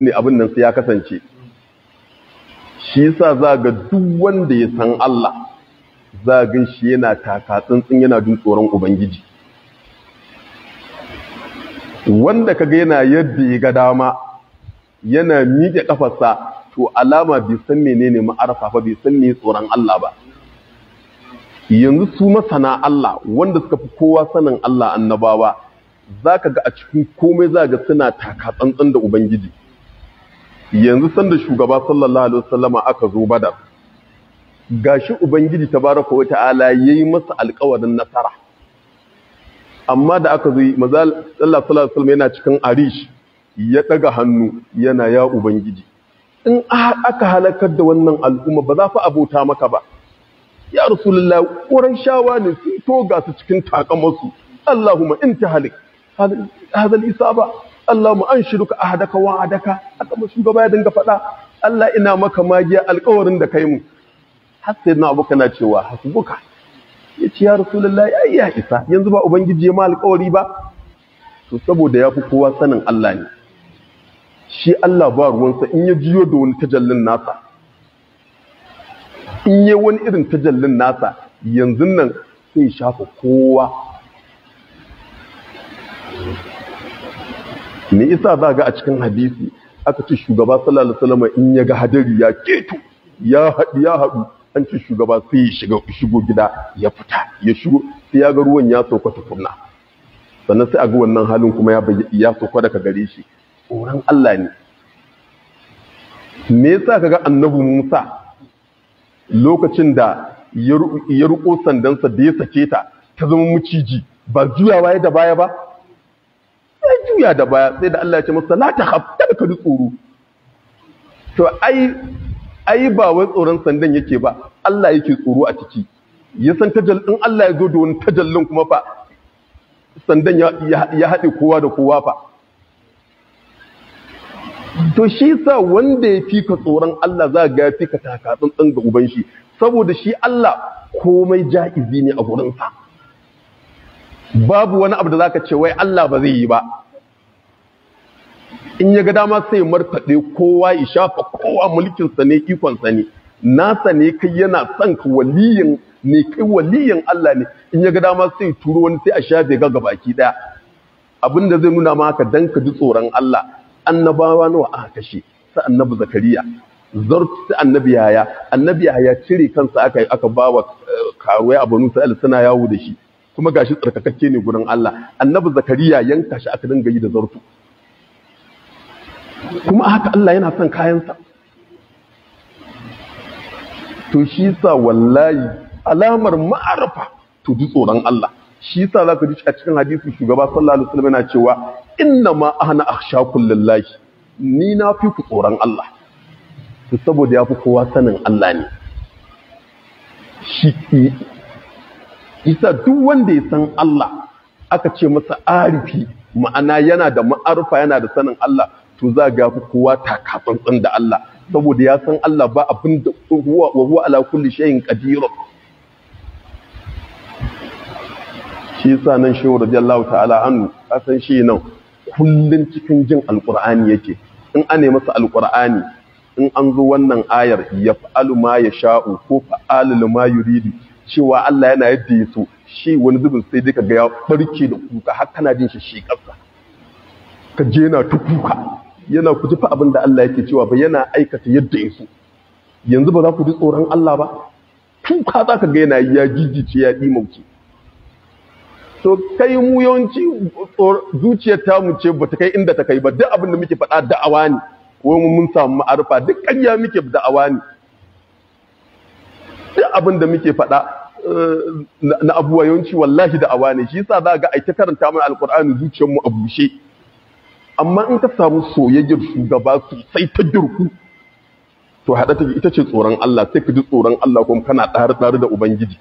Ne abin nan sai ya kasance. Shi yasa za ga duk wanda ya san Allah, za ga shi yana taka tsantsin, yana jin tsoron Ubangiji. Wanda kaga yana yadda ya ga dama, yana miƙe kafarsa, to alama bai san menene ma'arfa ba, bai san me tsoron Allah ba. Yanzu su masana Allah, wanda suka fi kowa sanin Allah, annabawa, zaka ga a cikin komai za ga suna taka tsantsan da Ubangiji. Yanzu sanda shugaba sallallahu alaihi wasallama aka zo Badar, gashi Ubangiji tabaraka wa ta'ala yayi masa alƙawarin nasara, amma da aka zo, maza Allah sallallahu alaihi wasallam yana cikin arish, ya daga hannu yana: "Ya Ubangiji, in aka halakar da wannan al'umma, ba za fa abota maka ba." Ya Rasulullah, shawa ne sun toga su cikin takamarsu. "Allahumma in tahlik hadha al-isaba, Allahumma anshiduka ahadaka wa adaka." Aka ma shugaba ya dinga faɗa: "Allah, ina maka magiya, alƙawarin da kai mu." Har sai na abuka na cewa: "Hasbuka." Yace: "Ya Rasulullah, ai ya isa, yanzu ba Ubangiji ya ma alƙawari ba." To saboda ya fi kowa sanin Allah ne. Shi Allah ba ruwansa in ya jiyo da wani tajallin nasa, in yi wani irin tajallin nasa, yanzu nan sai shafa kowa. Me isa za ga a cikin hadisi aka ce shugaba sallallahu alaihi wasallam in ya ga hadari ya keto, ya haɗu, ya haɗu, an ce shugaba sai ya shiga, shigo gida, ya fita, ya shigo, sai ya ga ruwan ya sauka tukunna, sannan sai a ga wannan halin kuma ya ya sauka daga gare shi. Tsoron Allah ne. Me yasa kaga Annabi Musa lokacin da ya ruko sandansa, da ya sake ta ta zama muciji, ba juyawa ya da baya ba? Ya juya da baya, sai da Allah ya ce masa: "La takhaf, kada ka ji tsoro." To ai ba wai tsoron sandan yake ba, Allah yake tsoro a ciki. Ya san tajal in Allah ya zo da wani tajallin kuma fa, sandan ya haɗe kowa da kowa fa. To shi sa wanda ya fi ka tsoron Allah, za ga ya fi ka taka tsantsan ga uban shi, saboda shi Allah komai ja'izi ne a gurinsa. Babu wani abu da zaka ce wai Allah ba zai yi ba. In ya ga dama sai markaɗe kowa, ya shafa kowa, mulkinsa ne, ikonsa ne, nasa ne. Kai yana son ka, waliyin ne kai, waliyin Allah ne. In ya ga dama sai turo wani, sai a shafe ga gabaki daya. Abinda zai nuna maka dan ka ji tsoron Allah, annabawa nawa aka kashe? Sa Annabi Zakariya zartu, sai Annabi Yaya. Annabi Yaya cire kansa aka yi, aka bawa karuwai a Banu Sa'il suna yawo da shi, kuma gashi tsarkakakke ne gurin Allah. Annabi Zakariya yanka shi aka dinga yi da zartu, kuma haka Allah yana son kayansa. To shi sa wallahi alamar ma'arafa, to ji tsoron Allah. Shi sa zaka ji a cikin hadisi shugaba sallallahu alaihi wasallam yana cewa: "Inna ma ana akhshakum lillahi", ni na fi ku tsoron Allah. To saboda ya fi kowa sanin Allah ne. Shi isa duk wanda ya san Allah, aka ce masa arifi, ma'ana yana da ma'arufa, yana da sanin Allah, to za ga fi kowa taka tsantsan da Allah, saboda ya san Allah ba abin da huwa wa huwa ala kulli shay'in qadir. Shi yasa nan Shehu radiyallahu ta'ala anhu, kasan shi nan kullun cikin jin Alqur'ani yake. In ane masa Alqur'ani, in an zo wannan ayar "yaf'alu ma yasha'u" ko "fa'alu ma yuridu", cewa Allah yana yadda ya so, shi wani zubin sai dai kaga ya barke da kuka, har kana jin shi shekarsa, ka je yana ta kuka, yana: "Ku ji fa abin da Allah yake cewa ba, yana aikata yadda ya so, yanzu ba za ku ji tsoron Allah ba?" Kuka za ka ga yana ya gigice, ya ɗimauce. To kai mu yawanci zuciyar tamu ce ba ta kai inda ta kai ba. Duk abin da muke faɗa da'awa ne, ko mun samu ma'arfa, duk ƙarya muke, da'awa ne. Duk abin da muke faɗa na abuwa, yawanci wallahi da'awa ne. Shi yasa za ga ai ta karanta mana Alƙur'ani, zuciyar mu a bushe. Amma in ka samu soyayyar shugaba sosai ta girku, to haɗa ta ita ce tsoron Allah, sai ka ji tsoron Allah kuma kana ɗari ɗari da Ubangiji.